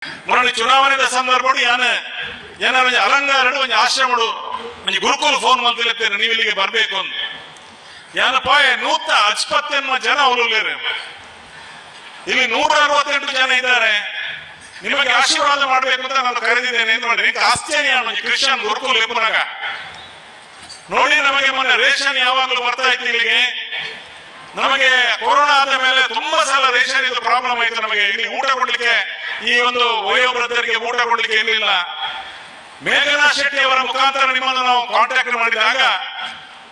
ಮೊನ್ನೆ ಚುನಾವಣೆದ ಸಂದರ್ಭಡು ಯಾನ ಏನಾರ ಒಂಜಿ ಅಲಂಗಾರಡು ಒಂಜಿ ಆಶ್ರಮಡು ಒಂಜಿ ಗುರುಕುಲ ಫೋನ್ ಮಲ್ತಿರ್ತೇನೆ, ನೀವು ಇಲ್ಲಿಗೆ ಬರಬೇಕು ಅಂದ್. ಯಾನ ಪಾಯ 128 ಜನ ಅವರುಳ್ಳೇರು. ಇಲ್ಲಿ 168 ಜನ ಇದ್ದಾರೆ. ನಿಮಗೆ ಆಶೀರ್ವಾದ ಮಾಡಬೇಕು ಅಂತ ನಾನು ಕರೆದಿದ್ದೇನೆ ಎಂದು ಮಾಡಿ. ಆಶ್ಚರ್ಯ, ಒಂಜಿ ಕ್ರಿಶ್ಚಿಯನ್ ಗುರುಕುಲ ಇಪ್ಪುನಾಗ ನೋಡಿ. ನಮಗೆ ಮೊನ್ನೆ ರೇಷನ್ ಯಾವಾಗಲೂ ಬರ್ತಾ ಇತ್ತು ಇಲ್ಲಿಗೆ. ನಮಗೆ ಕೊರೋನಾ ಆದ ಮೇಲೆ ತುಂಬಾ ಸಲ ರೇಷನ್ ಇದು ಪ್ರಾಬ್ಲಮ್ ಆಯ್ತು ನಮಗೆ. ಇಲ್ಲಿ ಊಟ ಕೊಡ್ಲಿಕ್ಕೆ, ಈ ಒಂದು ವಯೋವೃದ್ಧರಿಗೆ ಊಟ ಕೊಡ್ಲಿಕ್ಕೆ ಇರಲಿಲ್ಲ. ಮೇಘನಾ ಶೆಟ್ಟಿ ಅವರ ಮುಖಾಂತರ ನಿಮ್ಮನ್ನು ನಾವು ಕಾಂಟ್ಯಾಕ್ಟ್ ಮಾಡಿದಾಗ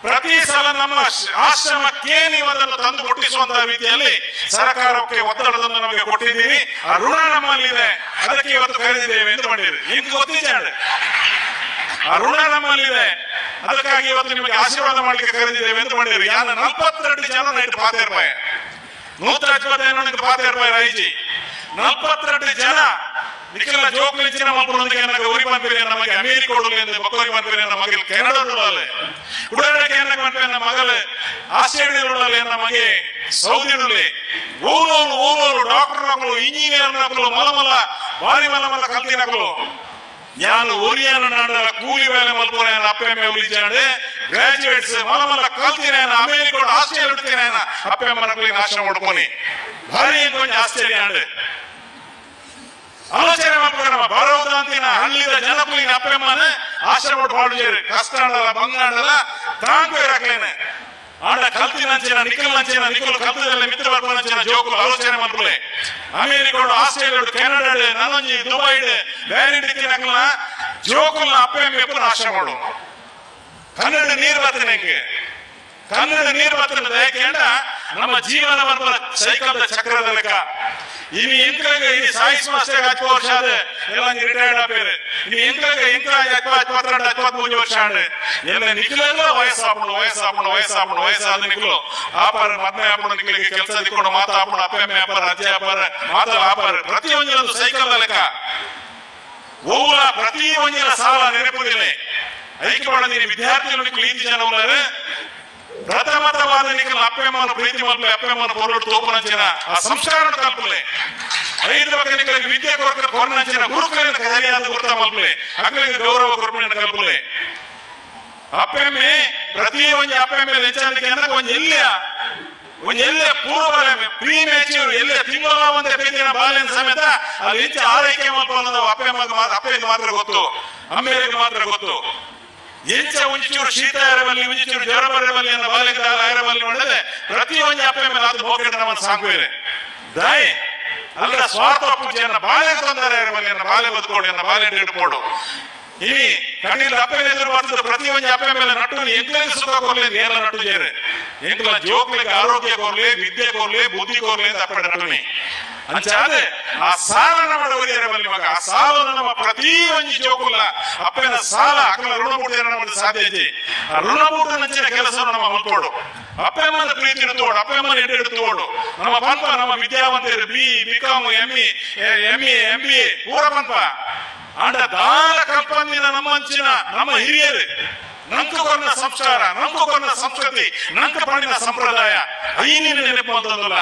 ಪ್ರತಿ ಸಲ ನಮ್ಮ ಆಶ್ರಮಕ್ಕೆ ನೀವು ಅದನ್ನು ತಂದು ಮುಟ್ಟಿಸುವಂತಹ ರೀತಿಯಲ್ಲಿ ಸರ್ಕಾರಕ್ಕೆ ಒತ್ತಡವನ್ನು ನಮಗೆ ಕೊಟ್ಟಿದ್ದೀರಿ. ಆ ಋಣ ನಮ್ಮಲ್ಲಿದೆ, ಅದಕ್ಕೆ ಇವತ್ತು ಕರೆದಿದ್ದೇವೆ ಎಂದು ಮಾಡಿರಿ. ನಿಮ್ಗೆ ಗೊತ್ತಿದೆ, ಆ ಋಣ ನಮ್ಮಲ್ಲಿದೆ, ಅದಕ್ಕಾಗಿ ಇವತ್ತು ನಿಮಗೆ ಆಶೀರ್ವಾದ ಮಾಡಲಿಕ್ಕೆ ಕರೆದಿದ್ದೇವೆ ಎಂದು ಮಾಡಿರಿ. ಯಾನ 42 ಜನ ನೈಟ್ ಪಾತೇರ್ಪಾಯ 125 ಪಾತೇರ್ಪಾಯ ರೈಜಿ 42 ಜನ ನಿಖಿಲ ಜೋಕ್ಲಿಂಚಿನ ಮಕ್ಕಳೊಂದಿಗೆ ನನಗೆ ಉರಿ ಪನ್ಪೇರೆ, ನಮಗೆ ಅಮೇರಿಕ ಎಂದು ಬೊಕ್ಕೋರಿ ಪನ್ಪೇರೆ, ನಮ್ಮ ಮಗಲ್ ಕೆನಡಾಡುಳ್ಳಲೆ, ಕುಡರಕ್ಕೆ ಏನಕ್ಕೆ ಪನ್ಪೇರೆ, ನಮ್ಮ ಮಗಲು ಆಸ್ಟ್ರೇಲಿಯಾದುಳ್ಳಲೆ, ನಮಗೆ ಸೌದಿಡುಳ್ಳೆ, ಊರೂರು ಊರೂರು ಡಾಕ್ಟರ್ ನಕಲು, ಇಂಜಿನಿಯರ್ ನಕಲು, ಮಲ ಮಲ ಬಾರಿ ಮಲ ಮಲ ಕಲ್ತಿನಕಲು. ಯಾನು ಒರಿಯನ ನಾಡಲ ಕೂಲಿ ಬೇಲೆ ಮಲ್ಪುನ ಅಪ್ಪೆಮ್ಮೆ ಉಳಿಜಾಂಡೆ. ಗ್ರಾಜುಯೇಟ್ಸ್ ಮಲ ಮಲ ಕಲ್ತಿನ, ಅಮೇರಿಕ, ಆಸ್ಟ್ರೇಲಿಯಾ ಇಡ್ತೀನಿ ಅಪ್ಪೆಮ್ಮ ನಕಲಿ ನಾಶ ಮಾಡ್ಕೊನಿ. ಭಾರಿ ಕೊಂಚ ಆಶ್ಚರ್ಯ ಆಂಡ್. ಆಲೋಚನೆ ಮಾಡ್ಕೊಂಡು ನಮ್ಮ ಬರೋದಂತಿನ ಹಳ್ಳಿದ ಜನಕುಲಿನ ಅಪ್ಪೆಮ್ಮನ ಆಶ್ರಮ ಪಾಡುಜೇರು. ಕಷ್ಟ ಆಂಡಲ, ಬಂಗ ಆಂಡಲ ತಾಂಕು ಇರಕ್ಲೇನೆ. ಆಂಡ ಕಲ್ತಿನಂಚಿನ ನಿಖಲ್ ನಂಚಿನ ನಿಖಲ್ ಕಲ್ತದಲ್ಲ ಮಿತ್ರ ಬರ್ಪನಂಚಿನ ಜೋಕುಲು ಆಲೋಚನೆ ಮಲ್ಪುಲೆ. ಅಮೇರಿಕೋಡು, ಆಸ್ಟ್ರೇಲಿಯಾಡು, ಕೆನಡಾಡು, ನನೊಂಜಿ ದುಬೈಡ್ ಬೇರೆ ನಕಲ್ನ ಜೋಕುಲ್ನ ಅಪ್ಪೆಮ್ಮ ಎಪ್ಪು ಆಶ್ರಮ ಮಾಡು. ಕನ್ನಡ ನೀರು ಬರ್ತನೆ, ಕನ್ನಡ ನೀರು ಬರ್ತದೆ. ಯಾಕೆಂಡ ನಮ್ಮ ಜೀವನ ಬರ್ಪದ ಸೈಕಲ್ದ ಚಕ್ರದ ಲೆಕ್ಕ. ಇನ್ನು ಎಂಕ್ಲಾಗ ಈ ಸಾಯಿಸ್ ಮಾಸ್ಟರ್ 10 ವರ್ಷ ಆದ ಎಲ್ಲ ರಿಟೈರ್ಡ್ ಆಪೇರು. ಇನ್ನು ಎಂಕ್ಲಾಗ ಎಂಕ್ಲ 22, 23 ವರ್ಷ ಆಂಡ್. ಎಲ್ಲ ನಿಖಲೆಲ್ಲ ವಯಸ್ಸಾಪುಂಡು, ವಯಸ್ಸಾಪುಂಡು, ವಯಸ್ಸಾಪುಂಡು. ವಯಸ್ಸಾದ ನಿಖಲು ಆಪಾರ ಮದ್ಮೆ ಆಪುಂಡು. ನಿಖಲಿಗೆ ಕೆಲಸ ದಿಕ್ಕೊಂಡು ಮಾತಾ ಆಪುಂಡು. ಅಪ್ಪೆಮ್ಮೆ ಆಪಾರ, ಅಜ್ಜಿ ಆಪಾರ, ಮಾತಾ ಆಪಾರ. ಪ್ರತಿ ಒಂಜೊಂದು ಸೈಕಲ್ ಲೆಕ್ಕ. ಓಲ ಪ್ರತಿ ಒಂಜಿನ ಸಾಲ ನೆನಪುದಿಲ್ಲ. ಐಕ್ಯ ವಿದ್ಯಾರ್ಥಿಗಳು ನಿಖಲು ಈತಿ ಜನ ಉಳ್ಳಾರು. ಪ್ರಥಮತವಾದ ನಿಖಲ್ ಅಪ್ಪೆಮ್ಮನ ಪ್ರೀತಿ ಮಲ್ಪಲೆ, ಅಪ್ಪೆಮ್ಮನ ಪೊರುಳು ತೋಪುನಂಚಿನ ಆ ಸಂಸ್ಕಾರ ಕಲ್ಪಲೆ. ಐದು ಪಕ್ಕ ನಿಖಲಿಗೆ ವಿದ್ಯೆ ಕೊರಕ ಕೊರ್ನಂಚಿನ ಗುರುಕುಲಿನ ಸರಿಯಾದ ಗುರುತ ಮಲ್ಪಲೆ, ಅಕ್ಕಲಿಗೆ ಗೌರವ ಕೊರ್ಪಿನ ಕಲ್ಪಲೆ. ಅಪ್ಪೆಮ್ಮೆ ಪ್ರತಿ ಒಂಜಿ ಅಪ್ಪೆಮ್ಮೆ ನೆಚ್ಚಾದಕ್ಕೆ ಏನಕ್ಕೆ ಒಂಜಿ ಎಲ್ಲಿಯ ಒಂಜಿ ಎಲ್ಲೆ ಪೂರ್ವ ಪ್ರೀ ಮ್ಯಾಚ್ಯೂರ್ ಎಲ್ಲೆ ತಿಂಗಳ ಒಂದೇ ಪೇತಿನ ಬಾಲ್ಯನ ಸಮೇತ ಅಲ್ಲಿ ಹೆಚ್ಚು ಆರೈಕೆ ಮಲ್ಪೊಂದು ಅಪ್ಪೆಮ್ಮಗ ಅಪ್ಪೆಗೆ ಮಾತ್ರ ಗೊತ್ತು, ಅಮ್ಮೇರಿಗೆ ಮಾತ್ರ ಗೊತ್ತು. ಎಂಚ ಒಂಚೂರು ಶೀತ ಇರಬಲ್ಲಿ, ಒಂಚೂರು ಜ್ವರ ಬರಬಲ್ಲಿ ಅನ್ನೋ ಬಾಲ್ಯದ ಇರಬಲ್ಲಿ ಮಾಡಿದ್ರೆ ಪ್ರತಿ ಒಂಜಿ ಅಪ್ಪೆ ಮೇಲೆ ಅದು ಮೋಕೆಡ್ ನಮ್ಮನ್ನು ಸಾಕುವೇನೆ ದಾಯಿ ಅಲ್ಲ. ಸ್ವಾರ್ಥ ಪೂಜೆಯನ್ನ ಬಾಲ್ಯ ತೊಂದರೆ ಇರಬಲ್ಲಿ ಅನ್ನ ಬಾಲ್ಯ ಬದುಕೋಡು ಅನ್ನ ಬಾಲ್ಯ ಇಟ್ಕೊಡು. ಇನಿ ಕಣ್ಣಿಲ್ಲ ಅಪ್ಪೆ ಎದುರು ಬರ್ತದೆ. ಪ್ರತಿ ಒಂಜಿ ಅಪ್ಪೆ ಮೇಲೆ ನಟ್ಟು ಎಂಕ್ಲಿಗೆ ಸುಖ ಕೊರ್ಲಿ ಏನ ನಟ್ಟು ಜೇರೆ. ಎಂಕ್ಲ ಜೋಕ್ಲಿಗೆ ಆರೋಗ್ಯ ಕೊರ್ಲಿ, ವಿದ್ಯೆ ಕೊರ್ಲಿ, ಬುದ್ಧಿ ಕೊರ್ಲಿ ಅಂತ ಅಪ್ಪೆ ನಟ್ಟುನಿ. ಅಂಚಾದೆ ಆ ಸಾಲ ನಮ್ಮ ಬಲ್ಲಿ ಮಗ. ಆ ಸಾಲ ನಮ್ಮ ಪ್ರತಿ ಒಂಜಿ ಜೋಕುಲ್ಲ ಅಪ್ಪನ ಸಾಲ ಅಕಲ ಋಣ ಬೂಟ ನಮ್ಮ ಸಾಧ್ಯ ಐತಿ. ಆ ಋಣ ಬೂಟ ನಂಚಿನ ಕೆಲಸವನ್ನು ನಮ್ಮ ಮಲ್ಕೋಡು. ಅಪ್ಪಮ್ಮನ ಪ್ರೀತಿ ತೋಡು, ಅಪ್ಪಮ್ಮನ ಎಡೆ ತೋಡು. ನಮ್ಮ ಪಂಪ ನಮ್ಮ ವಿದ್ಯಾವಂತರು B BCom, M E, M E, MB ಪೂರ ಪಂಪ. ಆಂಡ ದಾಲ ಕಲ್ಪಂದಿನ ನಮ್ಮ ಅಂಚಿನ ನಮ್ಮ ಹಿರಿಯರು ನಂಕು ಕೊನ್ನ ಸಂಸ್ಕಾರ, ನಂಕು ಕೊನ್ನ ಸಂಸ್ಕೃತಿ, ನಂಕು ಪಣಿನ ಸಂಪ್ರದಾಯ ಐನಿನ ನೆನಪು ಅಂತಂದಲ್ಲ.